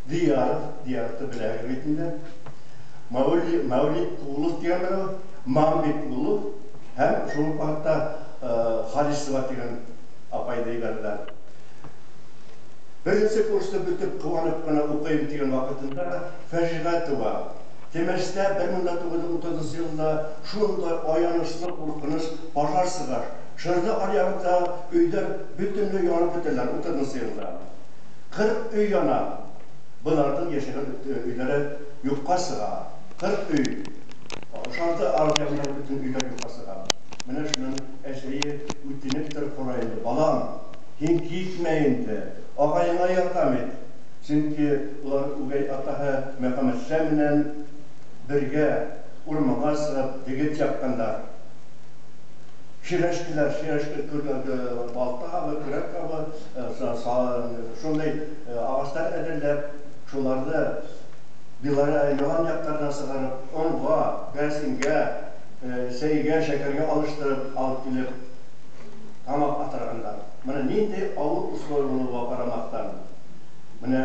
Дияров, Дияров та беләһегеҙ бит инде. Мәүлит Кулов тигән берәү, Мамбет Кулов һәм шул уҡ ваҡытта Харисова тигән апайҙы ебәрҙеләр. Беренсе курсты бөтөп, ҡыуанып ҡына уҡыйым тигән ваҡытында фажиғә тыуа. Темәстә 1930 йылда шундай аяныслы, ҡурҡыныс пожар сыға. Шырҙы аръяғында өйҙәр бөтөнләй янып бөтәләр 30 йылда. 40 өй яна. Быларҙың йәшәгән өйҙәре юҡҡа сыға. 40 өй. Шарҙы аръяғында бөтөн өйҙәр юҡҡа сыға. Менә шунан әсәйе үтенеп тороп һорай инде: "Балам, һин китмә инде, ағайыңа ярҙам ит." Сөнки улар үгәй атаһы Мөхәммәтша менән бергә урманға сығып дегет яҡҡандар. Ширәшкеләр, ширәшке балта һабы, көрәк һабы, шундай ағастар әҙерләп, шуларҙы ялан яҡтарына сығарып, онға, бәрсенгә, сәйгә, шәкәргә алыштырып алып килеп тамаҡ аҫрағандар. Бына ниндәй ауыр условия булыуға ҡарамаҫтан. Бына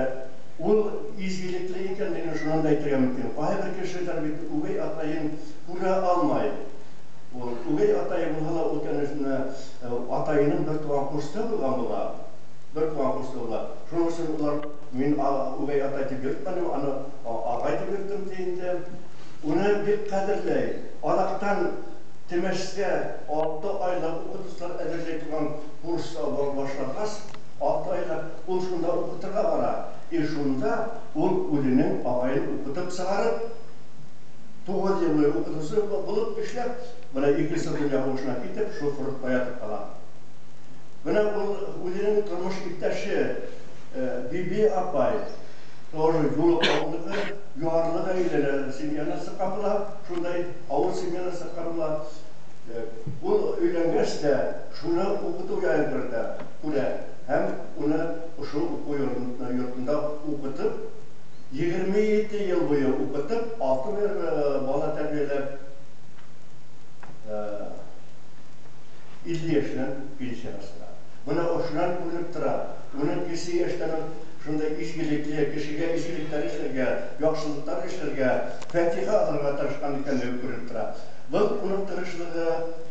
ул изгелекле икәнлеген шунан да әйтергә мөмкин. Ҡайһы бер кешеләр бит үгәй атайын күрә алмай. Ул үгәй атайы булһа ла, ул, конечно, атайының бер туған ҡусты булған була. Бер туған ҡусты була. Шуның өсөн улар мин үгәй атай тип йөрөтмәнем, аны ағай тип йөрөттөм ти инде. Уны бик ҡәҙерләй. Аҙаҡтан Темәскә 6 айлыҡ уҡытыусылар әҙерләй торған курс башланғас, 6 айлыҡ ул шунда уҡытырға бара. И шунда ул үҙенең ағайын уҡытып сығарып, 9 йыл буйы уҡытыусы булып эшләп, бына икенсе донъя һуғышына китеп, шул фронтта ятып ҡала. Бына ул үҙенең тормош иптәше Биби апай, тоже Юлыҡ ауылыныҡы, ярлы ғаиләлә семьянан сыҡҡан була, шундай ауыл семьянан сыҡҡан була. Ул өйләнгәс тә шуны уҡытыу яйын күрә һәм уны ошо уҡыу йортонда уҡытып, 27 йыл буйы уҡытып, 6 бала тәрбиәләп, 50 йәшенән пенсияға сыға. Бына ошонан күренеп тора, уның кесе йәштән шундай изгелекле, кешегә изгелектәр эшләргә, яҡшылыҡтар эшләргә, фатиха алырға тырышҡан икәнлеге күренеп тора. Был уның тырышлығы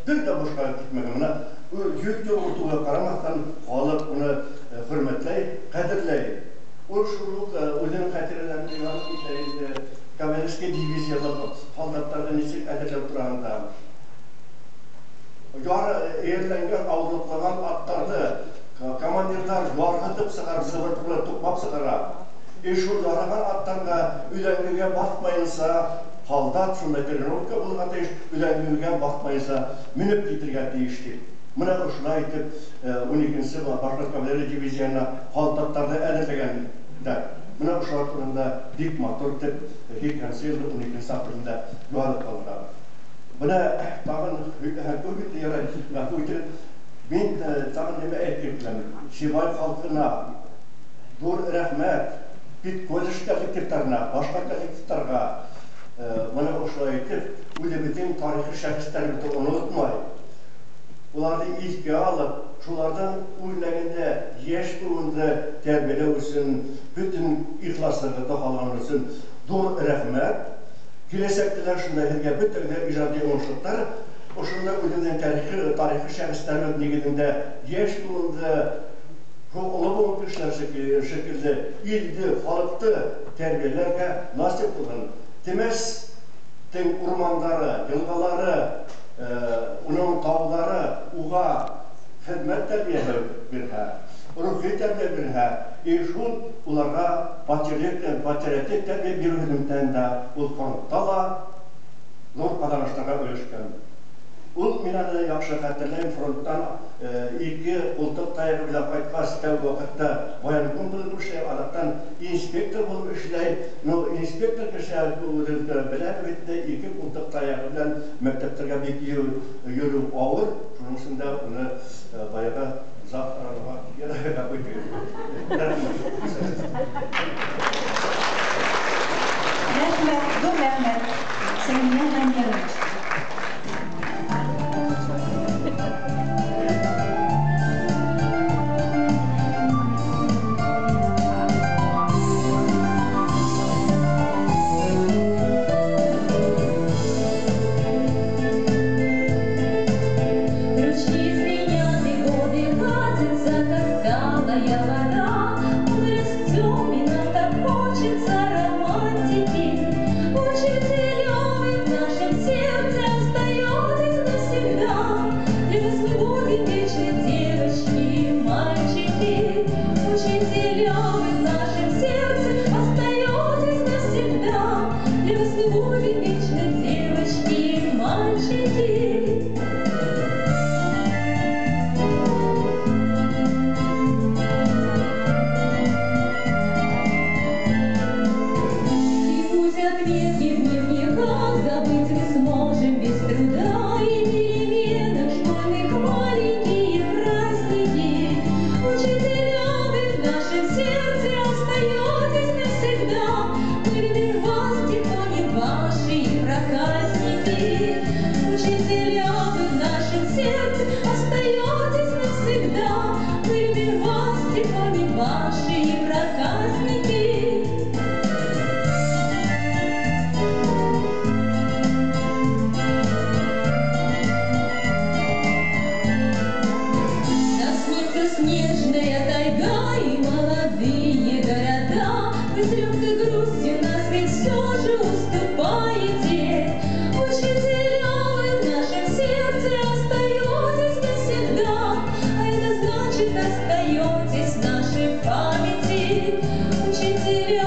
бер ҙә бушҡа китмәгән. Бына 100 йыл үтеүгә ҡарамаҫтан халыҡ уны хөрмәтләй, ҡәҙерләй. Ул шул уҡ үҙенең хәтирәләрен яҙып китә инде. Кавалерский дивизияла һалдаттарҙы нисек әҙерләү тураһында. Эйәрләнгән, ауыҙлыҡлаған аттарҙы командирҙар ярғытып сығарып, сыбыртҡы менән туҡмап сығара. И шул яраған аттарға өҙәңгегә баҫмайынса, һалдат шундай тренировка булырға тейеш, өҙәңгегә баҫмайынса менеп китергә тейеш тип. Бына ошолай итеп 12-нсе башҡорт кавалерия дивизияһына һалдаттарҙы әҙерләгәндәр. Бына ошолар тураһында бик матур итеп 2-нсе йылдың 12 апрелендә яҙып ҡалдыра. Бына тағын күп бит ярай, ғәфү итегеҙ. Мин тағын нимә әйтеп киләм? Сибай халҡына ҙур рәхмәт, педколледж коллективтарына, башҡа коллективтарға. Бына ошолай итеп үҙебеҙҙең тарихи шәхестәребеҙҙе онотмай, уларҙы иҫкә алып, шуларҙың үрнәгендә йәш быуынды тәрбиәләү өсөн бөтөн ихласлығыҙҙы һалған өсөн ҙур рәхмәт. Киләсәктә лә шундай һеҙгә бөтәгеҙгә ижади уңышлыҡтар. Ошонда үҙебеҙҙең тарихи шәхестәребеҙ нигеҙендә йәш быуынды, шул оло быуын кешеләр шикелле илде, халыҡты тәрбиәләргә насип булһын. Темәстең урмандары, йылғалары, уның тауҙары уға хеҙмәт тәрбиәһе бирһә, рухи тәрбиә бирһә, и шул уларға патриотик тәрбиә биреү һөҙөмтәһендә ул фронтта ла ҙур ҡаҙаныштарға өлөшкән. Ул, мин аны яҡшы хәтерләйем, фронттан 2 ҡултыҡ таяғы белән ҡайтҡас, тәүге ваҡытта военком булып эшләй, аҙаҡтан инспектор булып эшләй. Ну, инспектор кеше үҙе белә бит инде, 2 ҡултыҡ таяғы белән мәктәптәргә бик йөрөү ауыр. Шуның өсөн дә уны баяғы завтра Рәхмәт, ҙур рәхмәт, Сәмиә Ғәнйәрович. Вы с легкой грустью нас ведь все же уступаете. Учителя, вы в нашем сердце остаетесь навсегда, а это значит, остаетесь в нашей памяти. Учителя,